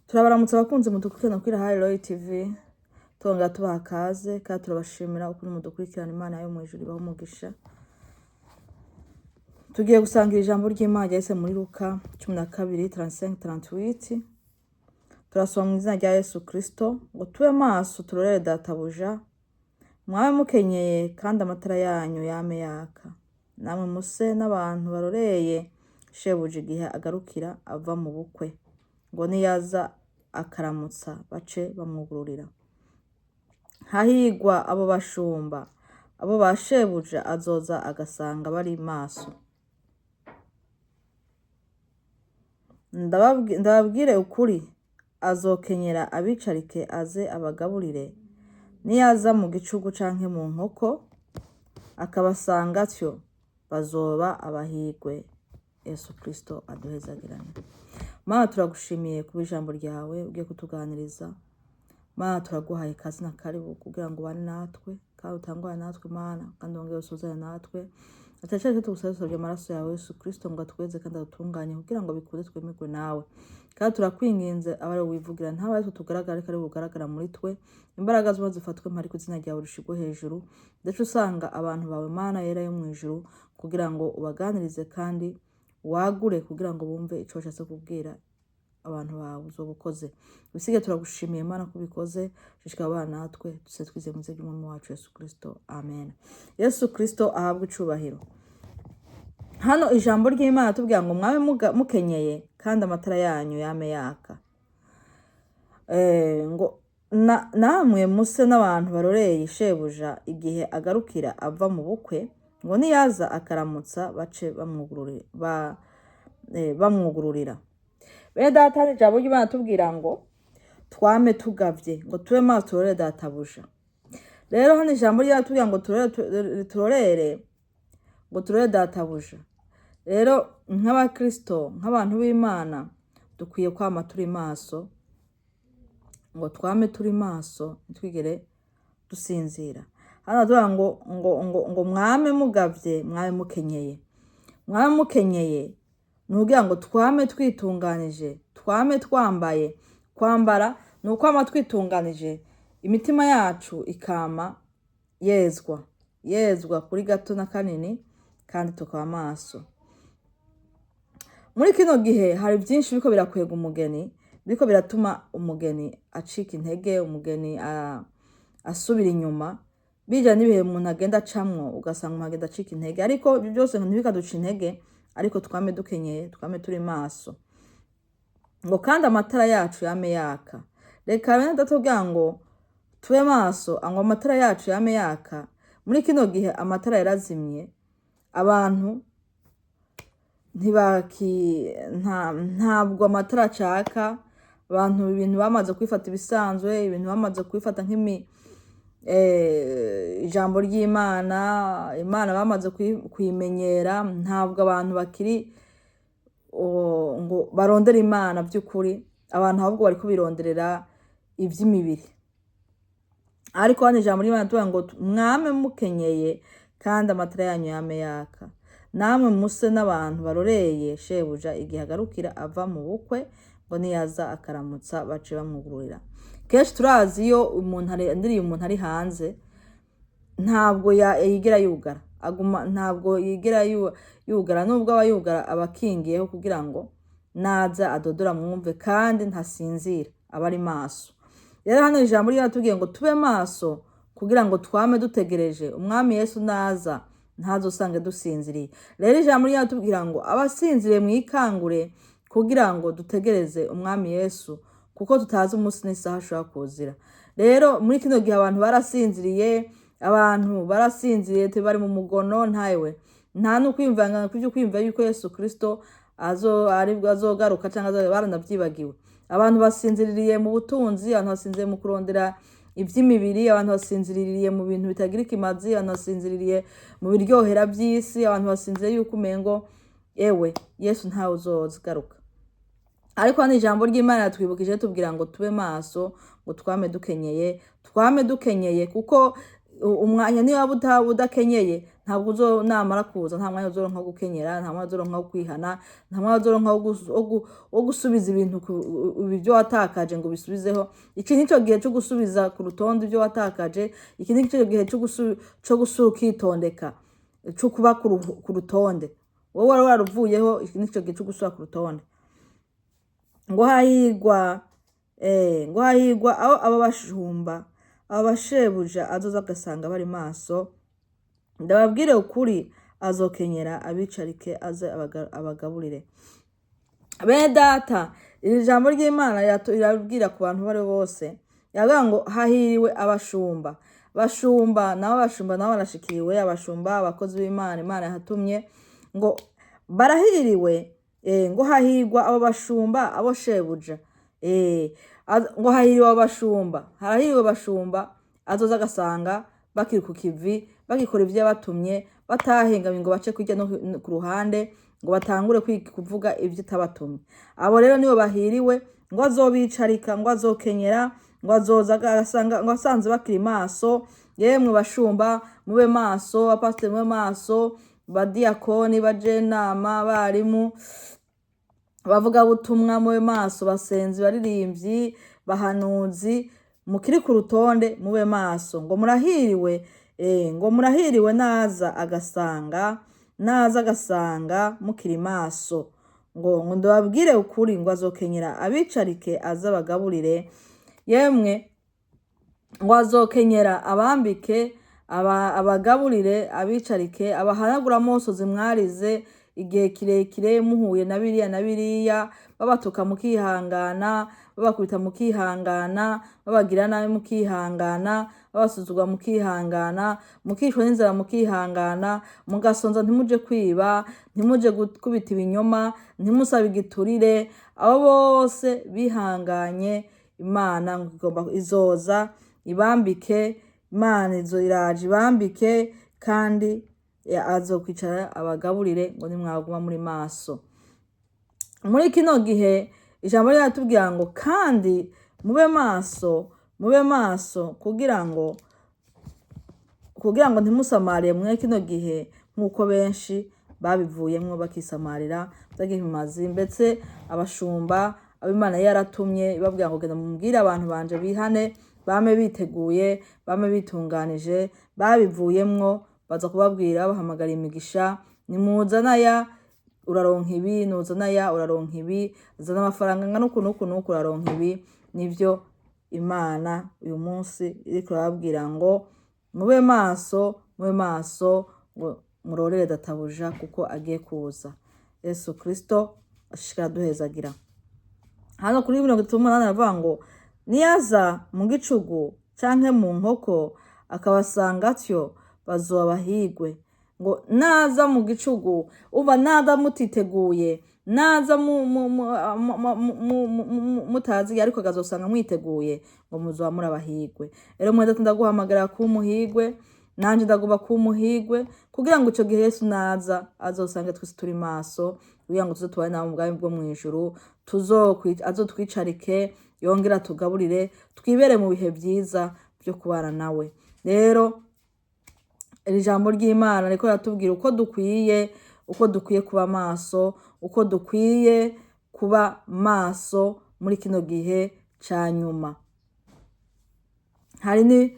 Turabaramutsa abakunzi mudukurikirana kuri High Roy TV, twongera tubaha kaze kandi turabashimira ukuntu mudukurikirana. Imana yo mu ijuru ibahe umugisha. Tugiye gusangira ijambo ry'Imana ryahise muri Luka 12 35 38. Turasoma mu izina rya Yesu Kristo ngo: "Tube maso, turorere databuja. Mwabe mukenyeye kandi amatara yanyu yame yaka. Namwe muse n'abantu baroreye shebuja igihe agarukira ava mu bukwe, ngo niyaza akaramutsa bace bamwugururira. Hahigwa abo bashumba, abo ba shebuja azoza agasanga bari maso. Ndababwire ukuri, azokenyera abicarike aze abagaburire. Niyaza mu gicugu canke mu nkoko akabasanga atyo, bazoba abahigwe." Yesu Kristo aduhezagirane. Mana, turagushimiye kuba ijambo ryawe ugiye kutuganiriza. Mana, turaguhaye kazi na karibu kugira ngo ubane natwe kandi utangwane natwe, Mana, kandi wongere usuzane natwe. Atacari cyo tugusaba, dusabye amaraso yawe Yesu Kristo ngo atweze kandi adutunganye kugira ngo bikunde twemerwe nawe. Kandi turakwinginze abe ari wivugira, ntabe ari twe tugaragara, ariko ari bugaragara muri twe. Imbaraga zuba zifatwe mpari ku izina ryawe rishigwe hejuru, ndetse usanga abantu bawe, Mana yera yo mu ijuru, kugira ngo ubaganirize kandi wagure kugira ngo bumve ico washatse kubwira abantu bawe. Uzoba ukoze bisige. Turagushimiye Mana ko ubikoze. Shishikara abana natwe duse twize mu izina ry'Umwami wacu Yesu Kristo, amen. Yesu Kristo ahabwe icubahiro. Hano ijambo ry'Imana tubwira ngo mwabe mukenyeye kandi amatara yanyu yame yaka. Ngo namwe muse n'abantu baroreye shebuja igihe agarukira ava mu bukwe, ngo niyaza akaramutsa bace bamwugururira. Bene data, hano ijambo ry'Imana tubwira ngo twame tugavye, ngo tube maso turorere databuja. Rero hano ijambo ry'Imana tubwira ngo turorere, ngo turorere databuja. Rero nk'abakristo, nk'abantu b'Imana, dukwiye kwama turi maso, ngo twame turi maso, ntitwigere dusinzira. Hano tuvuga ngo mwame mugavye, mwame mukenyeye. Mwame mukenyeye ni ukugira ngo twame twitunganije, twame twambaye. Kwambara ni ukwama twitunganije, imitima yacu ikama yezwa, yezwa kuri gato na kanini, kandi tukaba maso. Muri kino gihe hari byinshi biriko birakwega umugeni, biriko biratuma umugeni acika intege, umugeni asubira inyuma, bija n'ibihe umuntu agenda acamwo, ugasanga umuntu agenda acika intege. Ariko ibyo byose ntibikaduca intege, ariko twame dukenyeye, twame turi maso, ngo kandi amatara yacu yame yaka. Reka bene data, kugira ngo tube maso, ngo amatara yacu yame yaka. Muri kino gihe amatara yarazimye, abantu ntibaki ntabwo amatara acaka. Abantu ibintu bamaze kwifata ibisanzwe, ibintu bamaze kwifata nk'imi ijambo ry'Imana, Imana bamaze kuyimenyera. Ntabwo abantu bakiri ngo barondere Imana by'ukuri. Abantu ahubwo bariko bironderera ivy'imibiri. Ariko hano ijambo ry'Imana tuvuga ngo mwame mukenyeye kandi amatara yanyu yame yaka. Namwe muse n'abantu baroreye shebuja igihe agarukira ava mu bukwe, ngo niyaza akaramutsa bace bamwugururira. Kenshi turazi iyo umuntu arindiriye umuntu ari hanze, ntabwo yigera yugara, aguma, ntabwo yigera yugara. Nubwo aba yugara, aba akingiyeho kugira ngo naza adodora mwumve, kandi ntasinzira, aba ari maso. Rero hano ijambo ryatubwiye ngo tube maso kugira ngo twame dutegereje Umwami Yesu, naza ntazosange dusinziriye. Rero ijambo ryatubwira ngo abasinziriye mwikangure, kugira ngo dutegereze Umwami Yesu, kuko tutazi umunsi n'isaha ashobora kuzira. Rero muri kino gihe abantu barasinziriye, abantu barasinziriye, bari mu mugono, ntawe nta n'ukwiyumvanga kubyo kwiyumva yuko Yesu Kristo aribwo azogaruka cyangwa baranavyibagiwe. Abantu basinziririye mu butunzi, abantu basinziriye mu kurondera ivy'imibiri, abantu basinziririye mu bintu bitagira ikimazi, abantu basinziririye mu biryohera by'isi, abantu basinziriye yuko umengo ewe Yesu ntawe uzogaruka. Ariko hano ijambo ry'Imana twibukije, tubwira ngo tube maso, ngo twame dukenyeye, twame dukenyeye, kuko umwanya niba udakenyeye Ntabwo uzo namara kuza, nta mwanya uzoronka wo gukenyera, nta mwanya uzoronka wo kwihana, nta mwanya uzoronka wo gusubiza ibintu ibyo watakaje ngo bisubizeho. Iki nico gihe cyo gusubiza ku rutonde ibyo watakaje. Iki nico gihe cyo gusura ukitondeka, cyo kuba ku rutonde wowe wari waruvuyeho. Iki nico gihe cyo gusura ku rutonde. Ngo hahigwa aho abo bashumba, abo bashebuja azoza agasanga bari maso. Ndababwire ukuri, azokenyera abicarike, aze abagaburire. Bene data, iri jambo ry'Imana rirabwira ku bantu bari bose. Yavuga ngo hahiriwe abashumba. Bashumba nabo, abashumba nabo barashikiriwe. Abashumba, abakozi b'Imana Imana yahatumye, ngo barahiriwe. Ngo hahirwa abo bashumba, abo shebuja. Ngo hahiriwe abo bashumba, harahiriwe abashumba azoza agasanga bakiri ku kivi, bagikora ivyo yabatumye, batahengamye ngo bace kurya no ku ruhande, ngo batangure kuvuga ivyo itabatumye. Abo rero nibo bahiriwe. Ngo azobicarika, ngo azokenyera, ngo azoza agasanga, ngo asanze bakiri maso. Yemwe bashumba, mube maso. Abapasiteri, mube maso. Badiyakoni, bajenama, abarimu, bavugabutumwa, mube maso. Basenzi, baririmbyi, bahanuzi, mukiri ku rutonde, mube maso. Ngo murahiriwe, ngo murahiriwe naza agasanga mukiri maso. Ngo ndababwire ukuri, ngo azokenyera abicarike, aze abagaburire. Yemwe, ngo azokenyera abambike, abagaburire, abicarike, abahanagura amosozi mwarize igihe kirekire, muhuye na biriya na biriya, babatuka mukihangana, babakubita mukihangana, babagira nabi mukihangana, babasuzugura mukihangana, mukicwa n'inzara mukihangana, mugasonza ntimuje kwiba, ntimuje gukubita ibinyoma, ntimusabe igiturire. Abo bose bihanganye, Imana ngo igomba izoza ibambike. Imana izo iraje ibambike, kandi azokwicara abagaburire, ngo nimwaguma muri maso. Muri kino gihe ijambo riratubwira ngo kandi mube maso, mube maso, kugira ngo ntimusamare mwe kino gihe, nk'uko benshi babivuyemwo bakisamarira byagihimazi. Ndetse abashumba abo Imana yaratumye ibabwira ngo genda mubwire abantu banje bihane, bame biteguye, bame bitunganije, babivuyemwo baza kubabwira, bahamagara imigisha: nimuzana aya uraronka ibi, nuzana aya uraronka ibi, zana amafaranga angana uku n'uku n'uku uraronka ibi. Nivyo Imana uyu munsi iriko irababwira ngo mube maso, mube maso, ngo murorere databuja kuko agiye kuza. Yesu Kristo ashishikara duhezagira. Hano kuri 38 aravuga ngo niyaza mu gicugu canke mu nkoko akabasanga atyo, bazoba bahigwe. Ngo naza mu gicugu, uba naza mutiteguye, naza mutazi, ariko akazosanga mwiteguye, ngo muzoba muri abahigwe. Rero mwene data, ndaguhamagara kuba umuhigwe, nanje ndagomba kuba umuhigwe, kugira ngo ico gihe Yesu naza azosange twese turi maso, kugira ngo tuze tubane nawe mu bwami bwo mw'ijuru, azotwicarike, yongere atugaburire, twibere mu bihe vyiza vyo kubana nawe. Rero iri jambo ry'Imana riko riratubwira uko dukwiye kuba maso, uko dukwiye kuba maso muri kino gihe ca nyuma. Hari ni